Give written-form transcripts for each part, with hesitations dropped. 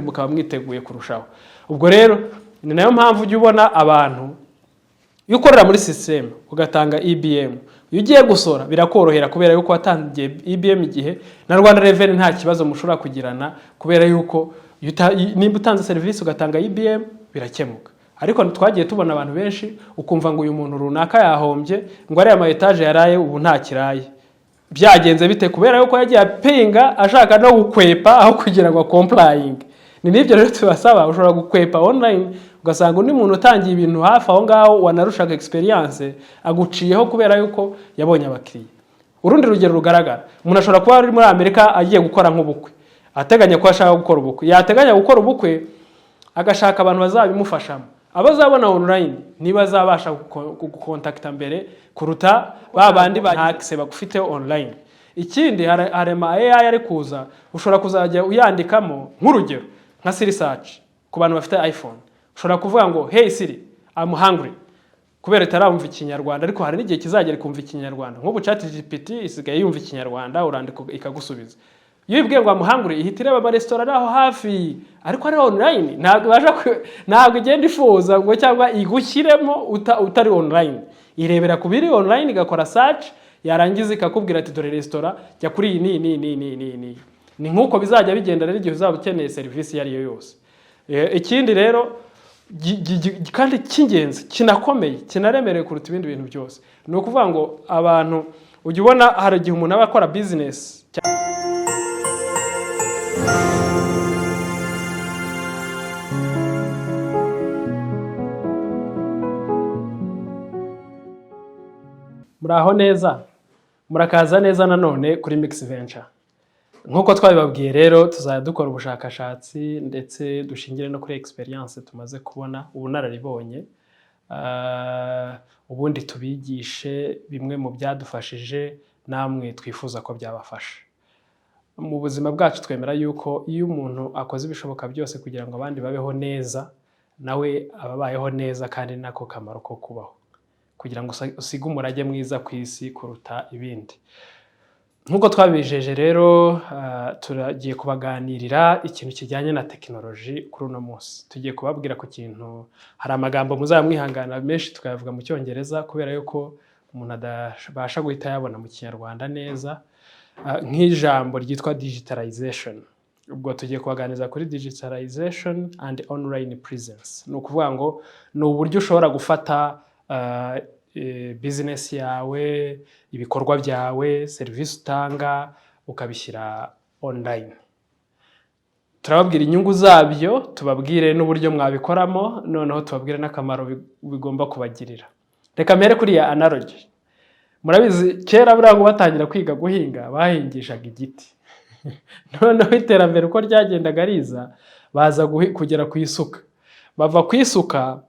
Mukaba mwiteguye kurushaho. Ubwo rero ni nayo mpamvu ujya ubona abantu, iyo ukorera muri sisitemu ugatanga EBM, iyo ugiye gusora birakorohera, kubera yuko watangiye EBM igihe na Rwanda Revenue nta kibazo mushobora kugirana, kubera yuko nimba utanze serivisi ugatanga EBM birakemuka. Ariko twagiye tubona abantu benshi, ukumva ngo uyu muntu runaka yahombye, ngo ariya ma etaje yaraye ubu nta kiraye. Byagenze bite? Kubera yuko yagiye apinga ashaka no gukwepa aho kugira ngo complying. Ni n'ibyo rero tubasaba. Ushobora gukwepa online, ugasanga undi muntu utangiye ibintu hafi aho ngaho wanarushaga experience aguciyeho, kubera yuko yabonye abakiriya. Urundi rugero rugaragara, umuntu ashobora kuba ari muri Amerika agiye gukora nk'ubukwe, ateganya ko ashaka gukora ubukwe. Yateganya gukora ubukwe, agashaka abantu bazabimufashamo. Abazabona online ntibazabasha gukontakita mbere kuruta ba bandi ba bagufite online. Ikindi, hari ama AI ari kuza, ushobora kuzajya uyandikamo. Nk'urugero nka Siri search ku bantu bafite iPhone, ushobora kuvuga ngo "Hey Siri, I'm hungry." Kubera itarumva Ikinyarwanda, ariko hari n'igihe kizagera ikumva Ikinyarwanda. Nk'ubu ChatGPT isigaye yumva Ikinyarwanda, urandika ikagusubiza. Iyo uyibwiye ngo "I'm hungry", ihita ireba amaresitora ari aho hafi, ariko ari online. Ntabwo ibasha ntabwo igenda ifuza ngo cyangwa igushyiremo utari online. Irebera ku biri online, igakora search, yarangiza ikakubwira ati "Dore resitora, jya kuri iyi n'iyi n'iyi n'iyi n'iyi n'iyi." Ni nk'uko bizajya bigenda rero igihe uzaba ukeneye serivisi iyo ari yo yose. Ikindi rero kandi cy'ingenzi, kinakomeye, kinaremereye kuruta ibindi bintu byose, ni ukuvuga ngo abantu, ujya ubona hari igihe umuntu aba akora bizinesi. Muraho neza, murakaza neza nanone kuri Mix Venture. Nk'uko twabibabwiye rero, tuzajya dukora ubushakashatsi ndetse dushingire no kuri experience tumaze kubona, ubunararibonye. Ubundi tubigishe bimwe mu byadufashije, namwe twifuza ko byabafasha. Mu buzima bwacu twemera yuko iyo umuntu akoze ibishoboka byose kugira ngo abandi babeho neza, nawe aba abayeho neza, kandi ni nako kamaro ko kubaho, kugira ngo usige umurage mwiza ku isi kuruta ibindi. Nk'uko twabijeje rero, turagiye kubaganirira ikintu kijyanye na tekinoloji kuri uno munsi. Tugiye kubabwira ku kintu, hari amagambo muzaba mwihangana menshi tukayavuga mu Cyongereza, kubera yuko umuntu adabasha guhita ayabona mu Kinyarwanda neza, nk'ijambo ryitwa digitalization. Ubwo tugiye kubaganiriza kuri digitalization and online presence. Ni ukuvuga ngo ni uburyo ushobora gufata business yawe, ibikorwa byawe, serivisi utanga, ukabishyira online. Turababwira inyungu zabyo, tubabwire n'uburyo mwabikoramo, noneho tubabwire n'akamaro bigomba kubagirira. Reka mpere kuri ya analogy. Murabizi, kera buriya ngo batangira kwiga guhinga bahingishaga igiti. Noneho iterambere uko ryagendaga riza, baza kugera ku isuka, bava ku isuka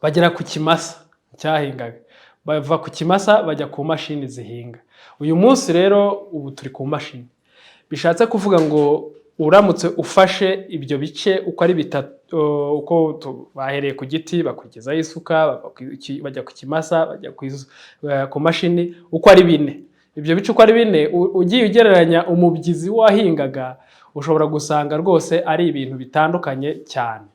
bagera ku kimasa cyahingaga, bava ku kimasa bajya ku mashini zihinga. Uyu munsi rero ubu turi ku mashini. Bishatse kuvuga ngo uramutse ufashe ibyo bice uko ari bitatu, uko bahereye ku giti bakurikizaho isuka, bajya ku kimasa, bajya ku mashini, uko ari bine, ibyo bice uko ari bine, ugiye ugereranya umubyizi wahingaga, ushobora gusanga rwose ari ibintu bitandukanye cyane.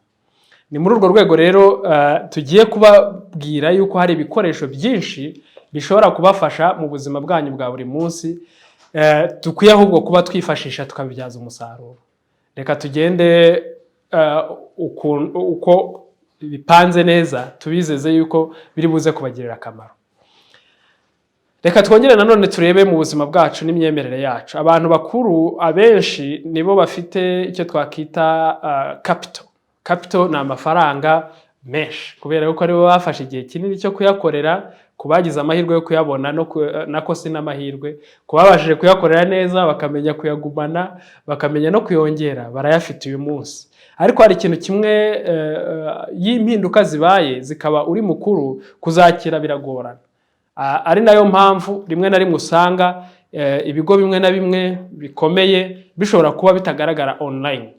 Ni muri urwo rwego rero tugiye kubabwira yuko hari ibikoresho byinshi bishobora kubafasha mu buzima bwanyu bwa buri munsi, dukwiye ahubwo kuba twifashisha tukabibyaza umusaruro. Reka tugende uko bipanze neza, tubizeze yuko biri buze kubagirira akamaro. Reka twongere nanone turebe mu buzima bwacu n'imyemerere yacu. Abantu bakuru abenshi nibo bafite icyo twakita capital. Capital ni amafaranga menshi, kubera yuko aribo bafashe igihe kinini cyo kuyakorera. Ku bagize amahirwe yo kuyabona, no nako si n'amahirwe, ku babashije kuyakorera neza, bakamenya kuyagumana, bakamenya no kuyongera, barayafite uyu munsi. Ariko hari ikintu kimwe, iyo impinduka zibaye zikaba uri mukuru, kuzakira biragorana. Ari nayo mpamvu rimwe na rimwe usanga ibigo bimwe na bimwe bikomeye bishobora kuba bitagaragara online,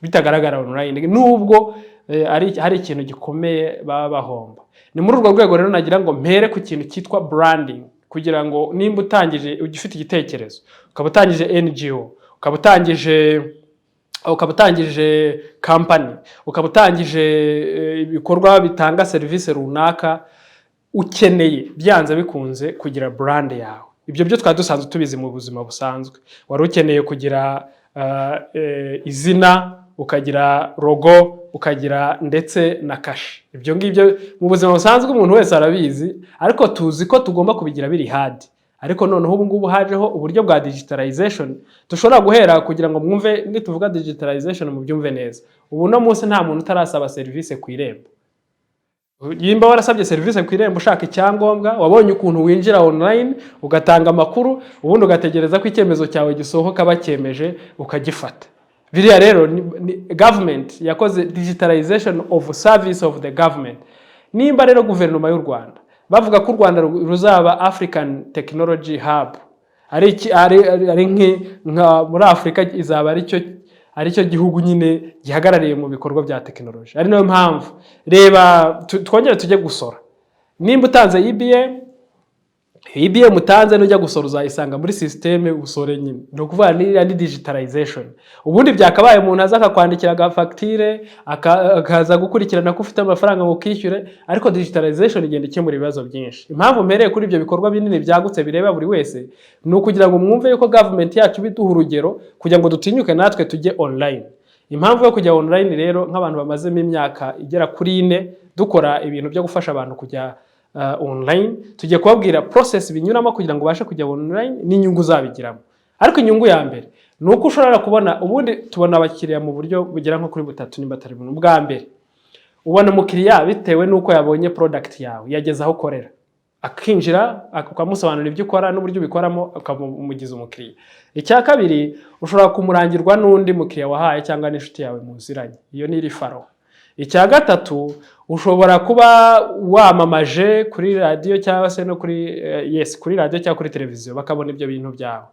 bitagaragara online, nubwo ari hari ikintu gikomeye baba bahomba. Ni muri urwo rwego rero nagira ngo mpere ku kintu cyitwa branding, kugira ngo nimba utangije, ufite igitekerezo, ukaba utangije NGO, ukaba utangije ukaba utangije company, ukaba utangije ibikorwa bitanga serivisi runaka, ukeneye byanze bikunze kugira brand yawe. Ibyo byo twari dusanzwe tubizi mu buzima busanzwe. Wari ukeneye kugira izina, ukagira logo, ukagira ndetse na kashe. Ibyo ngibyo mu buzima busanzwe umuntu wese arabizi, ariko tuzi ko tugomba kubigira biri hard. Ariko noneho ubu ngubu hajeho uburyo bwa digitalization dushobora guhera kugira ngo mwumve. Nituvuga digitalization mubyumve neza. Ubu no munsi nta muntu utarasaba serivisi ku Irembo. Nimba warasabye serivisi ku Irembo ushaka icyangombwa, wabonye ukuntu winjira online, ugatanga amakuru, ubundi ugategereza ko icyemezo cyawe gisohoka, bacyemeje ukagifata. Biriya rero ni government yakoze digitalization of service of the government. Nimba rero guverinoma y'u Rwanda bavuga ko u Rwanda ruzaba African Technology Hub, ari iki- ari ari- ari nka muri Afurika izaba aricyo gihugu nyine gihagarariye mu bikorwa bya tekinoloji. Ari nayo mpamvu reba twongere tujye gusora. Nimba utanze EBM, EBM utanze, nujya gusora uzayisanga muri système, usore nyine. Ni ukuvuga niriya ni digitalization. Ubundi byakabaye umuntu aza akakwandikira agafagitire, akaza gukurikirana ko ufite amafaranga ngo ukishyure, ariko digitalization igenda ikemura ibibazo byinshi. Impamvu mpereye kuri ibyo bikorwa binini byagutse bireba buri wese ni ukugira ngo mwumve yuko government yacu biduha urugero kugira ngo dutinyuke natwe tujye online. Impamvu yo kujya online rero, nk'abantu bamazemo imyaka igera kuri 4 dukora ibintu byo gufasha abantu kujya online, tugiye kubabwira process binyuramo kugira ngo ubashe kujya online n'inyungu uzabigiramo. Ariko inyungu ya mbere ni uko ushobora kubona, ubundi tubona abakiriya mu buryo bugera nko kuri butatu nimba atari bune. Ubwa mbere, ubona umukiriya bitewe n'uko yabonye product yawe, yageze aho ukorera, akinjira, ukamusobanurira ibyo ukora n'uburyo ubikoramo, ukamugiza umukiriya. Icya kabiri, ushobora kumurangirwa n'undi mukiriya wahaye cyangwa n'inshuti yawe muziranye, iyo ni referral. Icya gatatu, ushobora kuba wamamaje kuri radiyo cyangwa se no kuri yes, kuri radiyo cyangwa kuri televiziyo, bakabona ibyo bintu byawe.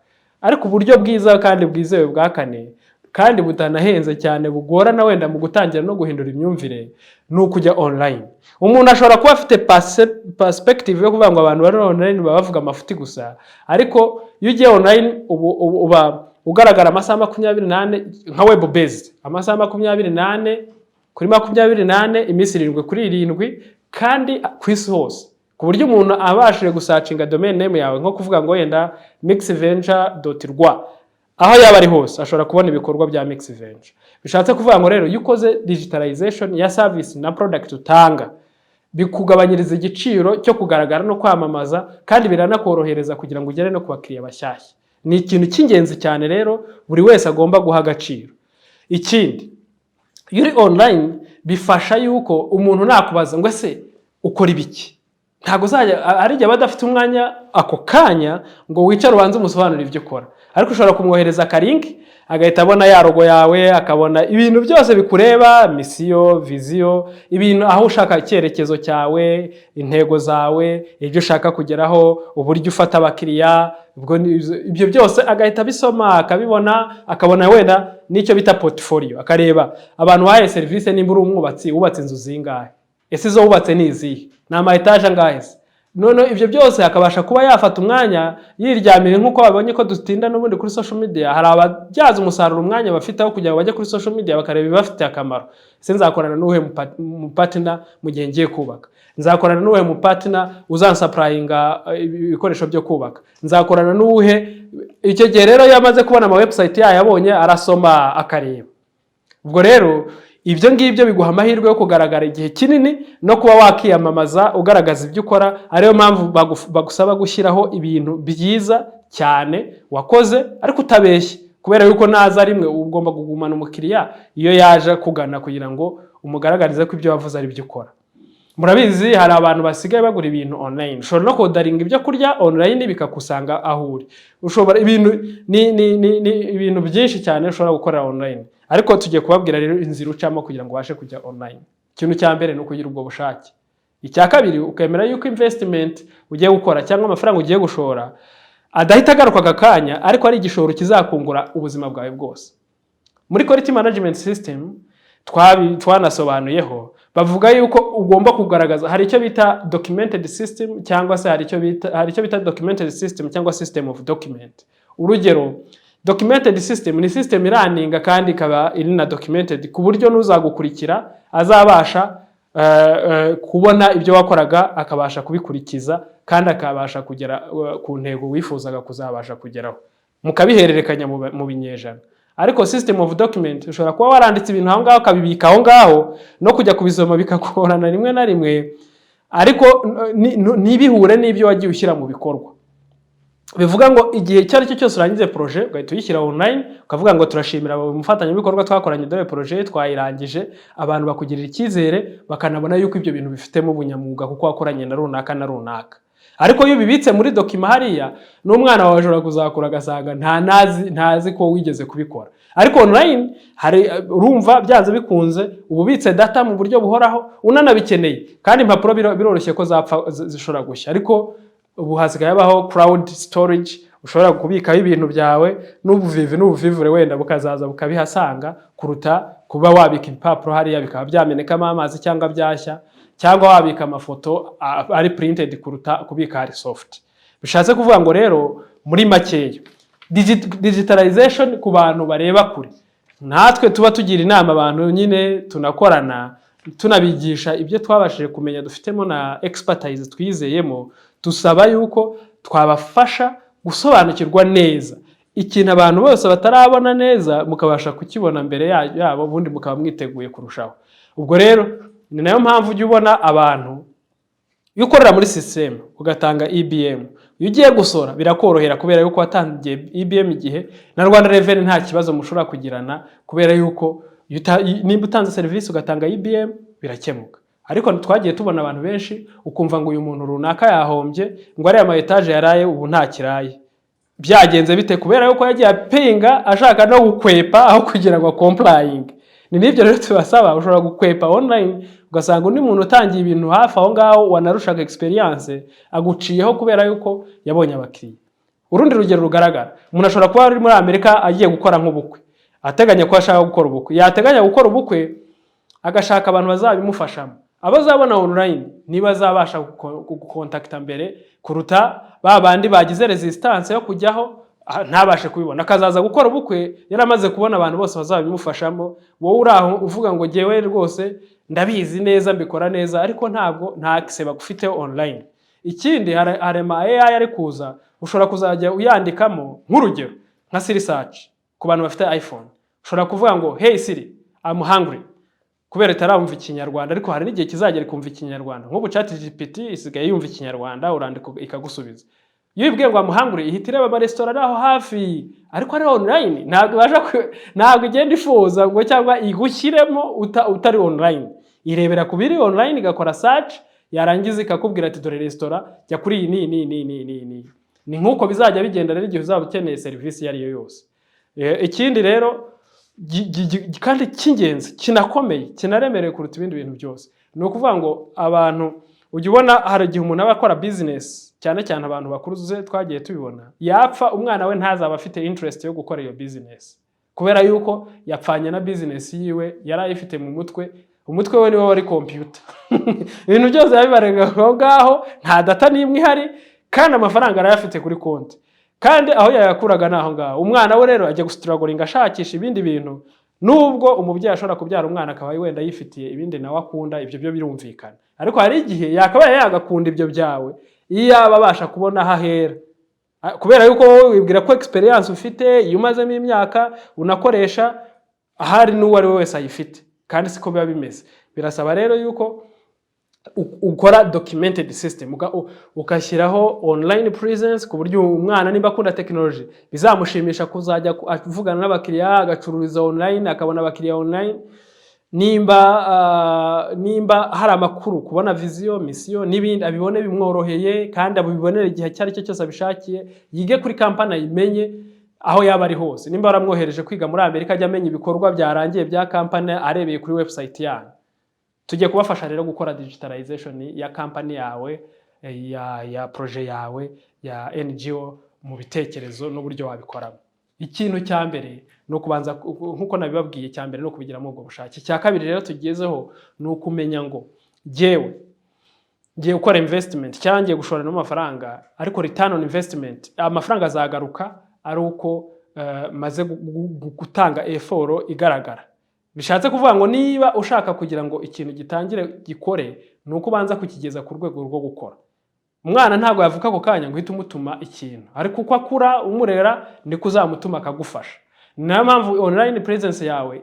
Ariko uburyo bwiza kandi bwizewe bwa kane, kandi butanahenze cyane, bugorana wenda mu gutangira no guhindura imyumvire, ni ukujya online. Umuntu ashobora kuba afite perspective yo kuvuga ngo abantu bari online baba bavuga amafuti gusa, ariko iyo ugiye online ubu uba ugaragara amasaha 24 nka web based, amasaha 24 kuri 24, iminsi 7 kuri 7, kandi ku isi hose, ku buryo umuntu abashije gusearchinga domain name yawe, nko kuvuga ngo wenda mixventure.rwa, aho yaba ari hose ashobora kubona ibikorwa bya Mix Venture. Bishatse kuvuga ngo rero iyo ukoze digitalization ya service na product utanga, bikugabanyiriza igiciro cyo kugaragara no kwamamaza, kandi biranakorohereza kugira ngo ugere no ku bakiriya bashyashya. Ni ikintu cy'ingenzi cyane rero buri wese agomba guha agaciro. Ikindi, iyo uri online bifasha yuko umuntu nakubaza ngo: "Ese ukora ibiki?" Ntabwo uzajya, hari igihe aba adafite umwanya ako kanya ngo wicare ubanze umusobanurire ibyo ukora, ariko ushobora kumwohereza akalink, agahita abona ya logo yawe, akabona ibintu byose bikureba, mission, vision, ibintu aho ushaka, icyerekezo cyawe, intego zawe, ibyo ushaka kugeraho, uburyo ufata abakiriya. Ubwo ibyo byose agahita abisoma, akabibona, akabona wenda n'icyo bita portfolio, akareba abantu wahaye serivisi. Nimba uri umwubatsi, wubatse inzu zingahe? Ese izo wubatse ni izihe? Ni ama etaje angahe se? Noneho ibyo byose akabasha kuba yafata umwanya yiryamiye, nk'uko babonye ko dutinda n'ubundi kuri social media. Hari ababyaza umusaruro umwanya bafite aho kugira ngo bajye kuri social media, bakareba ibibafitiye akamaro. Ese nzakorana n'uwuhe mupartner mu gihe ngiye kubaka? Nzakorana n'uwuhe mupartner uzansupplyinga ibikoresho byo kubaka? Nzakorana n'uwuhe? Icyo gihe rero iyo amaze kubona ama website yayabonye, arasoma, akareba. Ubwo rero ibyo ngibyo biguha amahirwe yo kugaragara igihe kinini no kuba wakiyamamaza ugaragaza ibyo ukora. Ariyo mpamvu bagusaba gushyiraho ibintu byiza cyane wakoze ariko utabeshye, kubera yuko naza rimwe uba ugomba kugumana umukiriya iyo yaje kugana, kugira ngo umugaragarize ko ibyo wavuze ari byo ukora. Murabizi, hari abantu basigaye bagura ibintu online. Ushobora no kuorderinga ibyo kurya online bikakusanga aho uri. Ushobora ibintu ni ibintu byinshi cyane ushobora gukorera online. Ariko tugiye kubabwira rero inzira ucamo kugira ngo ubashe kujya online. Ikintu cya mbere ni ukugira ubwo bushake. Icya kabiri, ukemera yuko investment ugiye gukora cyangwa amafaranga ugiye gushora adahita agaruka aka kanya, ariko ari igishoro kizakungura ubuzima bwawe bwose. Muri quality management system twanasobanuyeho, bavuga yuko ugomba kugaragaza, hari icyo bita documented system cyangwa se hari icyo bita documented system cyangwa system of document. Urugero, Documented system ni system irunninga kandi ikaba iri na documented, ku buryo n'uzagukurikira azabasha kubona ibyo wakoraga, akabasha kubikurikiza kandi akabasha kugera ku ntego wifuzaga kuzabasha kugeraho, mukabihererekanya mu binyejana. Ariko system of document, ushobora kuba waranditse ibintu aho ngaho, ukabibika aho ngaho, no kujya kubisoma bikagorana rimwe na rimwe, ariko ntibihure n'ibyo wagiye ushyira mu bikorwa. Bivuga ngo igihe icyo ari cyo cyose urangije projet, ugahita uyishyira online, ukavuga ngo turashimira umufatanyabikorwa twakoranye, dore projet twayirangije. Abantu bakugirira icyizere, bakanabona yuko ibyo bintu bifitemo ubunyamwuga kuko wakoranye na runaka na runaka. Ariko iyo ubibitse muri document hariya, n'umwana wawe ashobora kuzakura agasanga nta nazi ntazi ko wigeze kubikora. Ariko online hari, urumva byanze bikunze uba ubitse data mu buryo buhoraho unanabikeneye. Kandi impapuro biroroshye ko zapfa, zishobora gushya, ariko ubu hasigaye habaho cloud storage, ushobora kubikaho ibintu byawe, n'ubuvivi n'ubuvivure wenda bukazaza bukabihasanga, kuruta kuba wabika ibipapuro hariya bikaba byamenekamo amazi cyangwa byashya, cyangwa wabika amafoto ari printed kuruta kubika ari soft. Bishatse kuvuga ngo rero muri makeya, digitalization ku bantu bareba kure, natwe tuba tugira inama abantu nyine tunakorana, tunabigisha ibyo twabashije kumenya, dufitemo na expertise twizeyemo, dusaba yuko twabafasha gusobanukirwa neza ikintu abantu bose batarabona neza, mukabasha kukibona mbere yabo, ubundi mukaba mwiteguye kurushaho. Ubwo rero ni nayo mpamvu ujya ubona abantu, iyo ukorera muri system ugatanga EBM, iyo ugiye gusora birakorohera kubera yuko watangiye EBM igihe, na Rwanda Revenue nta kibazo mushobora kugirana, kubera yuko nimba utanze serivisi ugatanga EBM, birakemuka. Ariko twagiye tubona abantu benshi, ukumva ngo uyu muntu runaka yahombye, ngo ariya ma etaje yaraye ubu nta kiraye. Byagenze bite? Kubera yuko yagiye apinga, ashaka no gukwepa aho kugira ngo complying. Ni n'ibyo rero tubasaba. Ushobora gukwepa online, ugasanga undi muntu utangiye ibintu hafi aho ngaho wanarushaga experience aguciyeho kubera yuko yabonye abakiriya. Urundi rugero rugaragara, umuntu ashobora kuba ari muri Amerika agiye gukora nk'ubukwe, ateganya ko ashaka gukora ubukwe. Yateganya gukora ubukwe, agashaka abantu bazabimufashamo. Abo azabona online niba azabasha gucontacta mbere kuruta ba bandi bagize resistance yo kujyaho, ntabashe kubibona, akazaza gukora ubukwe yaramaze kubona abantu bose bazabimufashamo. Wowe uri aho uvuga ngo jyewe rwose ndabizi neza, mbikora neza, ariko ntabwo nta access bagufiteho online. Ikindi, hari ama AI ari kuza, ushobora kuzajya uyandikamo, nk'urugero nka Siri search ku bantu bafite iPhone. Ushobora kuvuga ngo "Hey Siri, I'm hungry." Kubera itarumva Ikinyarwanda, ariko hari n'igihe kizagera ikumva Ikinyarwanda. Nk'ubu ChatGPT isigaye yumva Ikinyarwanda, urandika ikagusubiza. Iyo uyibwiye ngo "I'm hungry", ihita ireba amaresitora ari aho hafi, ariko ari online. Ntabwo ibasha ntabwo igenda ifuza ngo cyangwa igushyiremo utari online. Irebera ku biri online, igakora search, yarangiza ikakubwira ati "Dore resitora, jya kuri iyi n'iyi n'iyi n'iyi n'iyi n'iyi." Ni nk'uko bizajya bigenda rero igihe uzaba ukeneye serivisi iyo ari yo yose. Ikindi rero kandi cy'ingenzi, kinakomeye, kinaremereye kuruta ibindi bintu byose, ni ukuvuga ngo abantu, ujya ubona hari igihe umuntu aba akora business, cyane cyane abantu bakuze twagiye tubibona, yapfa umwana we ntazaba afite interest yo gukora iyo business, kubera yuko yapfanye na business yiwe, yari ayifite mu mutwe. Umutwe we niwe wari computer, ibintu byose yabibarenga aho ngaho, nta data n'imwe ihari, kandi amafaranga arayafite kuri konti, kandi aho yayakuraga ni aho ngaho. Umwana we rero ajya gustrugglinga ashakisha ibindi bintu. Nubwo umubyeyi ashobora kubyara umwana akaba wenda yifitiye ibindi nawe akunda, ibyo byo birumvikana, ariko hari igihe yakabaye yagakunda ibyo byawe iyo yaba abasha kubona aho ahera. Kubera yuko wowe wibwira ko experience ufite, iyo umazemo imyaka unakoresha, ahari n'uwo ari we wese ayifite, kandi siko biba bimeze. Birasaba rero yuko ukora documented system, ugashyiraho online presence, ku buryo umwana nimba akunda technology bizamushimisha kuzajya avugana n'abakiriya, agacururiza online, akabona abakiriya online. Nimba hari amakuru, kubona vision, mission n'ibindi, abibone bimworoheye kandi abibonere igihe icyo ari cyo cyose abishakiye. Yige kuri kampani, ayimenye aho yaba ari hose. Nimba waramwohereje kwiga muri Amerika, ajya amenya ibikorwa byarangiye bya kampani arebeye kuri website yanyu. Tugiye kubafasha rero gukora digitalization ya kampani yawe, ya projet yawe ya NGO, mu bitekerezo n'uburyo wabikoramo. Ikintu cya mbere ni ukubanza, nk'uko nabibabwiye, icya mbere ni ukubigiramo ubwo bushake. Icya kabiri rero tugezeho ni ukumenya ngo jyewe ngiye gukora investment cyangwa ngiye gushora amafaranga, ariko return on investment, amafaranga azagaruka ari uko maze gutanga effort igaragara. Bishatse kuvuga ngo niba ushaka kugira ngo ikintu gitangire gikore, ni uko ubanza kukigeza ku rwego rwo gukora. Umwana ntabwo yavuka ako kanya ngo uhite umutuma ikintu, ariko uko akura umurera niko uzamutuma akagufasha. Ni nayo mpamvu online presence yawe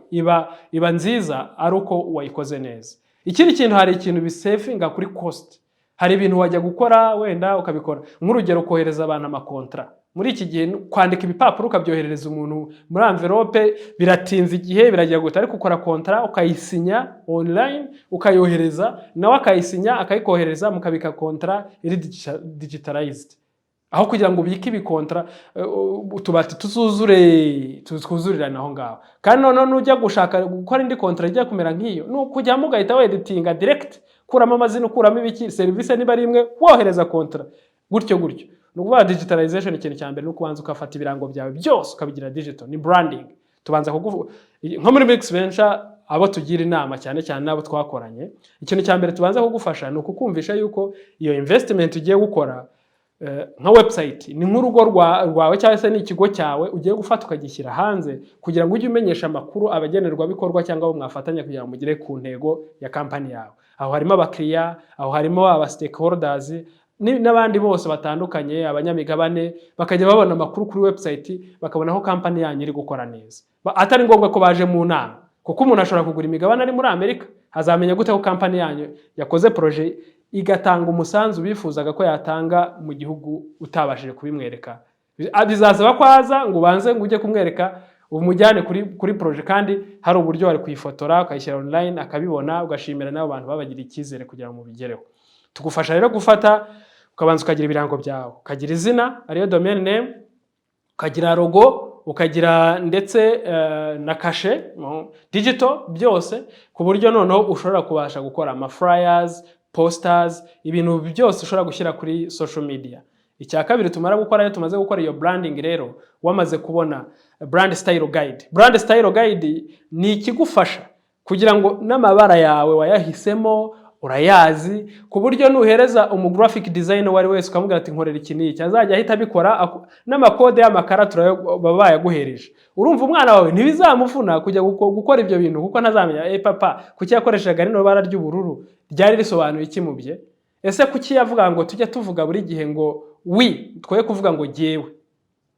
iba nziza ari uko wayikoze neza. Ikindi kintu, hari ikintu bisavinga kuri cost. Hari ibintu wajya gukora wenda ukabikora, nk'urugero kohereza abantu amakontra. Muri iki gihe kwandika ibipapuro ukabyoherereza umuntu muri envelope biratinza igihe, biragira guta. Ariko ukora kontra, ukayisinya online, ukayohereza, nawe akayisinya akayikohereza, mukabika kontra iri digitalized, aho kugira ngo ubike ibikontra utubati tuzuzure, twuzurirane aho ngaho. Kandi noneho nujya gushaka gukora indi kontra ijya kumera nk'iyo, ni ukujyamo ugahita weditinga direct, ukuramo amazina, ukuramo ibiki, serivisi niba ari imwe, wohereza kontra gutyo gutyo. Ni ukuvuga digitalization, ikintu cya mbere ni ukubanza ugafata ibirango byawe byose ukabigira digital, ni branding. Tubanza kuguvu nko muri Mix Venture, abo tugira inama cyane cyane n'abo twakoranye, ikintu cya mbere tubanza kugufasha ni ukukumvisha yuko iyo investment ugiye gukora, nka website, ni nk'urugo rwawe cyangwa se ni ikigo cyawe ugiye gufata ukagishyira hanze kugira ngo ujye umenyesha amakuru abagenerwabikorwa cyangwa abo mwafatanya kugira ngo mugere ku ntego ya kampani yawe. Aho harimo abakiriya, aho harimo aba stakeholders n'abandi bose batandukanye, abanyamigabane, bakajya babona amakuru kuri website, bakabona aho kampani yanyu iri gukora neza, atari ngombwa ko baje mu nama, kuko umuntu ashobora kugura imigabane ari muri Amerika. Azamenya gute ko kampani yanyu yakoze projet igatanga umusanzu bifuzaga ko yatanga mu gihugu utabashije kubimwereka? Bizasaba ko aza ngo ubanze ngo ujye kumwereka, umujyane kuri projet, kandi hari uburyo wari kuyifotora ukayishyira online akabibona, ugashimira n'abo bantu babagiriye icyizere kugira ngo mubigereho. Tugufasha rero gufata, ukabanza ukagira ibirango byawe, ukagira izina ariyo domain name, ukagira logo, ukagira ndetse na kashe digital, byose ku buryo noneho ushobora kubasha gukora ama flyers, posters, ibintu byose ushobora gushyira kuri social media. Icya kabiri tumara gukora, iyo tumaze gukora iyo branding rero, wamaze kubona brand style guide. Brand style guide ni ikigufasha kugira ngo n'amabara yawe wayahisemo, urayazi, ku buryo nuhereza umu graphic designer uwo ari wese ukamubwira ati: "Nkorera iki n'iki", azajya ahita abikora. N'amakode y'amakara baba bayaguhereje. Urumva umwana wawe ntibizamuvuna kujya gukora ibyo bintu, kuko ntazamenya: "Papa kuki yakoreshaga rino bara ry'ubururu? Ryari risobanuye iki mu bye? Ese kuki yavuga ngo tujye tuvuga buri gihe ngo 'we', twoye kuvuga ngo 'jyewe'?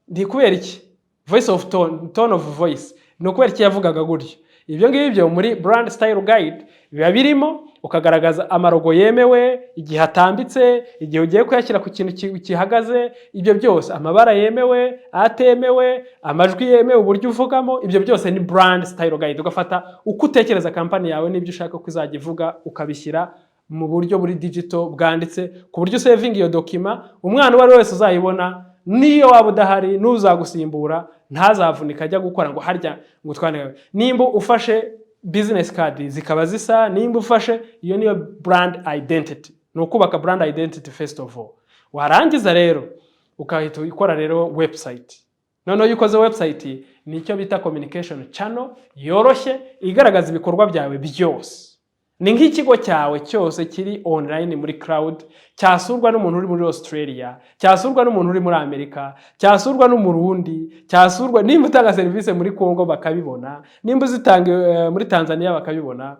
Ndi kubera iki? Voice of tone, tone of voice, ni ukubera iki yavugaga gutyo?" Ibyo ngibyo muri brand style guide biba birimo, ukagaragaza amalogo yemewe, igihe atambitse, igihe ugiye kuyashyira ku kintu gihagaze, ibyo byose, amabara yemewe, atemewe, amajwi yemewe, uburyo uvugamo, ibyo byose ni brand style guide. Ugafata uko utekereza kampani yawe n'ibyo ushaka ko izajya ivuga, ukabishyira mu buryo buri digital bwanditse, ku buryo usavinga iyo document, umwana uwo ari we wese uzayibona, niyo waba udahari, n'uzagusimbura ntazavunika ajya gukora ngo harya ngo twandike. Nimba ufashe business card zikaba zisa, nimba ufashe iyo, niyo brand identity. Ni ukubaka brand identity first of all. Warangiza rero ukahita ukora rero website. Noneho iyo ukoze website, ni icyo bita communication channel yoroshye igaragaza ibikorwa byawe byose. Ni nk'ikigo cyawe cyose kiri online muri cloud, cyasurwa n'umuntu uri muri Australia, cyasurwa n'umuntu uri muri Amerika, cyasurwa n'Umurundi, cyasurwa nimba utanga serivisi muri Congo bakabibona, nimba uzitanga muri Tanzania bakabibona.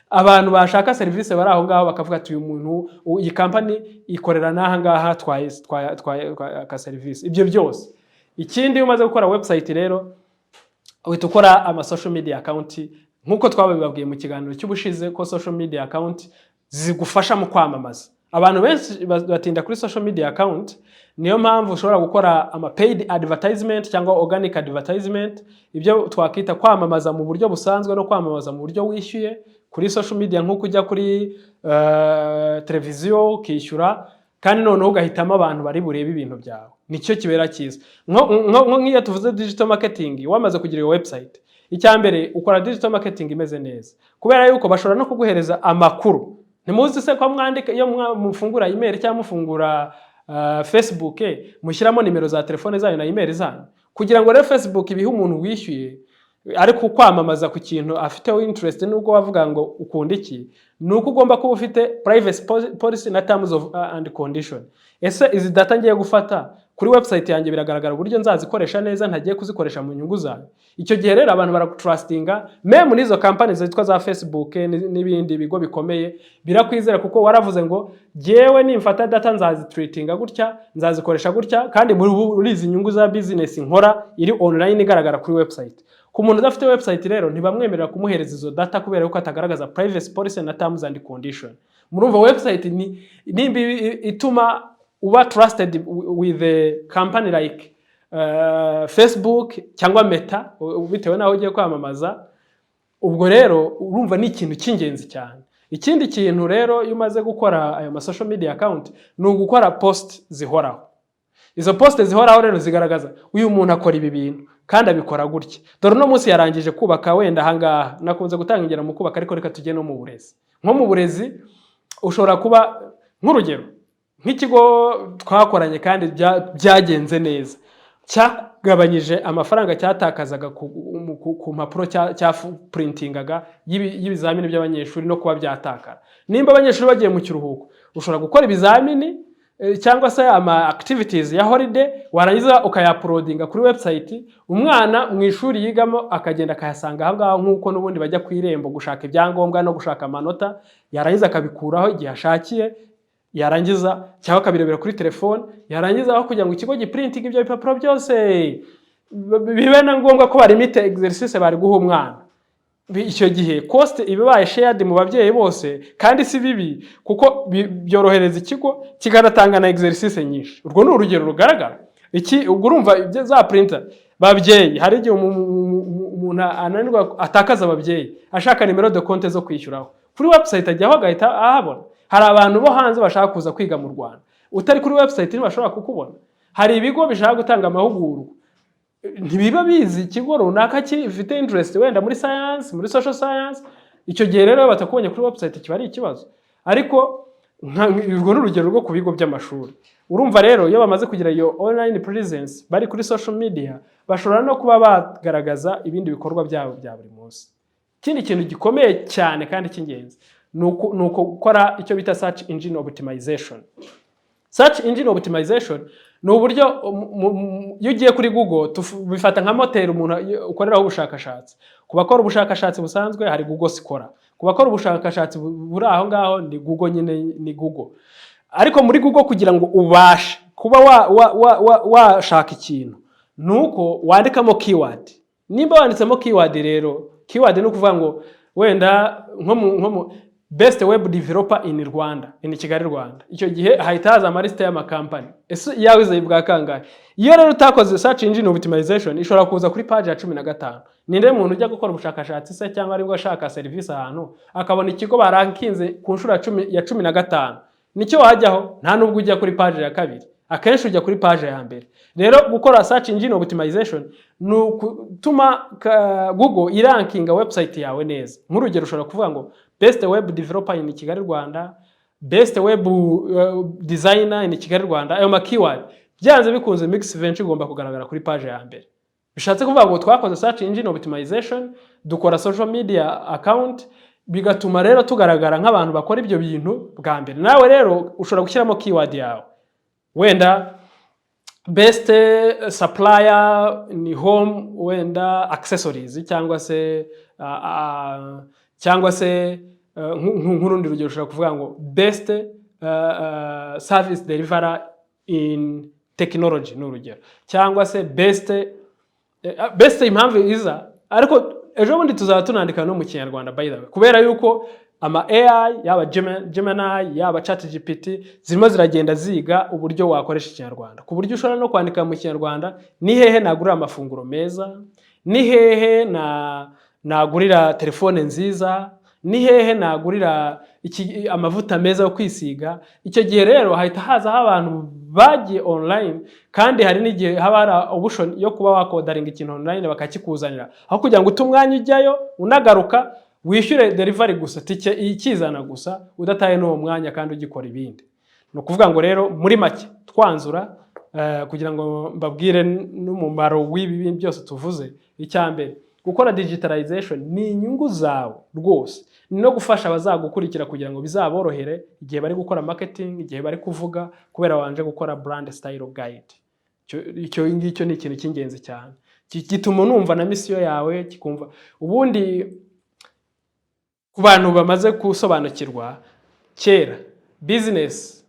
Abantu bashaka serivisi bari aho ngaho bakavuga ati: "Uyu muntu, iyi kampani ikorera n'aha ngaha, twaka serivisi." Ibyo byose. Ikindi, iyo umaze gukora website rero, uhita ukora ama social media account, nk'uko twabibabwiye mu kiganiro cy'ubushize ko social media account zigufasha mu kwamamaza. Abantu benshi batinda kuri social media account. Niyo mpamvu ushobora gukora ama paid advertisement cyangwa organic advertisement, ibyo twakwita kwamamaza mu buryo busanzwe no kwamamaza mu buryo wishyuye kuri social media, nk'uko ujya kuri televiziyo ukishyura, kandi noneho ugahitamo abantu bari burebe ibintu byawe. Nicyo kibera cyiza. Nk'iyo tuvuze digital marketing, wamaze kugira iyo website, icya mbere ukora digital marketing imeze neza, kubera yuko bashobora no kuguhereza amakuru. Ntimuzi se ko mwandika, iyo mufungura email cyangwa mufungura Facebook, mushyiramo nimero za telefone zanyu na email zanyu, kugira ngo rero Facebook ibihe umuntu wishyuye. Ariko kwamamaza ku kintu afiteho interest, nubwo wavuga ngo ukunda iki, ni uko ugomba kuba ufite privacy policy na terms of and condition. Ese izi data ngiye gufata kuri website yanjye, biragaragara uburyo nzazikoresha neza, ntagiye kuzikoresha mu nyungu zawe? Icyo gihe rero abantu baragutrustinga. Même n'izo company zitwa za Facebook n'ibindi bigo bikomeye birakwizera, kuko waravuze ngo jyewe nimfata data nzazitreatinga gutya, nzazikoresha gutya, kandi muri izi nyungu za business nkora iri online igaragara kuri website. Ku muntu udafite website rero, ntibamwemerera kumuhereza izo data kubera yuko atagaragaza privacy policy na terms and condition. Murumva website ni nimba ituma uba trusted with a company like Facebook cyangwa Meta, bitewe n'aho ugiye kwamamaza. Ubwo rero urumva ni ikintu cy'ingenzi cyane. Ikindi kintu rero, iyo umaze gukora ayo ma social media account, ni ugukora post zihoraho. Izo post zihoraho rero zigaragaza uyu muntu akora ibi bintu kandi abikora gutya, dore uno munsi yarangije kubaka wenda ahangaha. Nakunze gutanga ingero mu kubaka, ariko reka tujye no mu burezi. Nko mu burezi ushobora kuba, nk'urugero, nk'ikigo twakoranye kandi byagenze neza, cyagabanyije amafaranga cyatakazaga ku mpapuro cyapurintingaga y'ibizamini by'abanyeshuri no kuba byatakara. Nimba abanyeshuri bagiye mu kiruhuko, ushobora gukora ibizamini cyangwa se ama activities ya holiday, warangiza ukayauploadinga kuri website, umwana mu ishuri yigamo akagenda akayasanga aho ngaho, nk'uko n'ubundi bajya ku Irembo gushaka ibyangombwa no gushaka amanota, yarangiza akabikuraho igihe ashakiye, yarangiza cyangwa akabirebera kuri telefone. Yarangiza, aho kugira ngo ikigo giprintinge ibyo bipapuro byose, bibe na ngombwa ko barimite exercice bari guha umwana, icyo gihe cost iba ibaye shared mu babyeyi bose. Kandi si bibi, kuko byorohereza ikigo, kikanatanga na exercice nyinshi. Urwo ni urugero rugaragara. Iki ubwo urumva ibyo za printer, babyeyi, hari igihe umuntu ananirwa, atakaza ababyeyi ashaka numéro de compte zo kwishyuraho. Kuri website ajyaho agahita ahabona. Hari abantu bo hanze bashaka kuza kwiga mu Rwanda, utari kuri website ntibashobora kukubona. Hari ibigo bishaka gutanga amahugurwa, ntibiba bizi ikigo runaka gifite interest wenda muri science, muri social science. Icyo gihe rero iyo batakubonye kuri website kiba ari ikibazo. Ariko urwo ni urugero rwo ku bigo by'amashuri. Urumva rero, iyo bamaze kugira iyo online presence, bari kuri social media, bashobora no kuba bagaragaza ibindi bikorwa byabo bya buri munsi. Ikindi kintu gikomeye cyane kandi cy'ingenzi ni gukora icyo bita search engine optimization. Search engine optimization ni uburyo iyo ugiye kuri Google, bifata nka moteri umuntu ukoreraho ubushakashatsi. Ku bakora ubushakashatsi busanzwe hari Google Scholar, ku bakora ubushakashatsi buri aho ngaho ni Google nyine, ni Google. Ariko muri Google, kugira ngo ubashe kuba washaka ikintu, ni uko wandikamo keyword. Nimba wanditsemo keyword rero, keyword ni ukuvuga ngo wenda nko mu best web developer in Rwanda, in Kigali, Rwanda, icyo gihe hahita haza amalisite y'amakampani. Ese iyawe izayi bwa kangahe? Iyo rero utakoze search engine optimization, ishobora kuza kuri page ya 15. Ninde muntu ujya gukora ubushakashatsi se, cyangwa aribwo ashaka serivisi ahantu, akabona ikigo barankinze ku nshuro ya 15? Nicyo wajyaho? Nta nubwo ujya kuri page ya kabiri, akenshi ujya kuri page ya mbere. Rero gukora search engine optimization ni ukutuma Google irankinga website yawe neza. Nk'urugero, ushobora kuvuga ngo best web developer in Kigali, Rwanda, best web designer in Kigali, Rwanda. Ayo ma keyword, byanze bikunze Mix Venture igomba kugaragara kuri page ya mbere. Bishatse kuvuga ngo twakoze search engine optimization, dukora social media account, bigatuma rero tugaragara nk'abantu bakora ibyo bintu bwa mbere. Nawe rero ushobora gushyiramo keyword yawe, wenda best supplier ni home wenda accessories, cyangwa se nk'urundi rugero ushobora kuvuga ngo best service deliverer in technology, ni urugero, cyangwa se best. Impamvu iza, ariko ejo bundi tuzaba tunandika no mu Kinyarwanda, by the way, kubera yuko ama AI, yaba Gemini, yaba ChatGPT, zirimo ziragenda ziga uburyo wakoresha Ikinyarwanda, ku buryo ushobora no kwandika mu Kinyarwanda: ni hehe nagurira amafunguro meza, ni hehe na nagurira telefone nziza, ni hehe nagurira amavuta meza yo kwisiga. Icyo gihe rero hahita hazaho abantu bagiye online. Kandi hari n'igihe haba hari option yo kuba waorderinga ikintu online bakakikuzanira, aho kugira ngo ute umwanya ujyayo unagaruka, wishyure delivery gusa, tike ikizana gusa, udataye n'uwo mwanya kandi ugikora ibindi. Ni ukuvuga ngo rero muri make twanzura, kugira ngo mbabwire n'umumaro w'ibi bintu byose tuvuze, icya mbere Gukora digitalization ni inyungu zawe rwose, ni no gufasha abazagukurikira kugira ngo bizaborohere igihe bari gukora marketing, igihe bari kuvuga, kubera wabanje gukora brand style guide. Icyo ngicyo ni ikintu cy'ingenzi cyane. Gituma unumva na mission yawe, kikumva. Ubundi ku bantu bamaze gusobanukirwa, kera business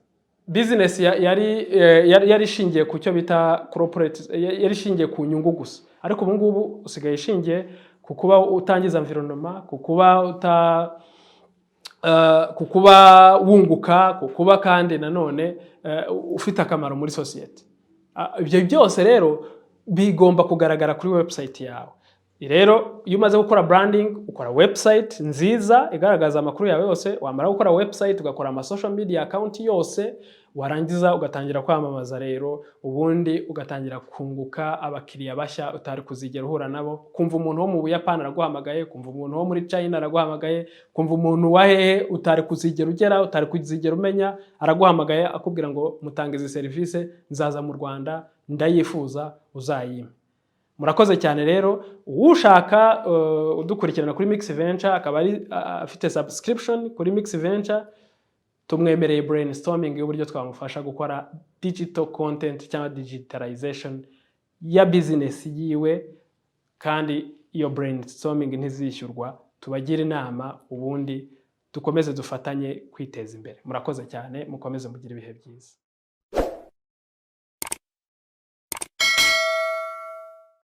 yari ishingiye ku cyo bita corporate, yari ishingiye ku nyungu gusa, ariko ubu ngubu usigaye ishingiye ku kuba utangiza environment, ku kuba wunguka, ku kuba kandi nanone ufite akamaro muri sosiyete. Ibyo byose rero bigomba kugaragara kuri website yawe. Rero iyo umaze gukora branding, ukora website nziza igaragaza amakuru yawe yose. Wamara gukora website, ugakora ama social media account yose, warangiza ugatangira kwamamaza rero, ubundi ugatangira kunguka abakiriya bashya utari kuzigera uhura nabo. Kumva umuntu wo mu Buyapani araguhamagaye, kumva umuntu wo muri China araguhamagaye, kumva umuntu wa hehe utari kuzigera ugera, utari kuzigera umenya, araguhamagaye akubwira ngo: "Mutange izi serivisi, nzaza mu Rwanda, ndayifuza, uzayimpe." Murakoze cyane. Rero ushaka udukurikirana kuri Mix Venture, akaba ari afite subscription kuri Mix Venture, tumwemereye brainstorming y'uburyo twamufasha gukora digital content cyangwa digitalization ya business yiwe, kandi iyo brainstorming ntizishyurwa. Tubagire inama, ubundi dukomeze dufatanye kwiteza imbere. Murakoze cyane, mukomeze mugire ibihe byiza.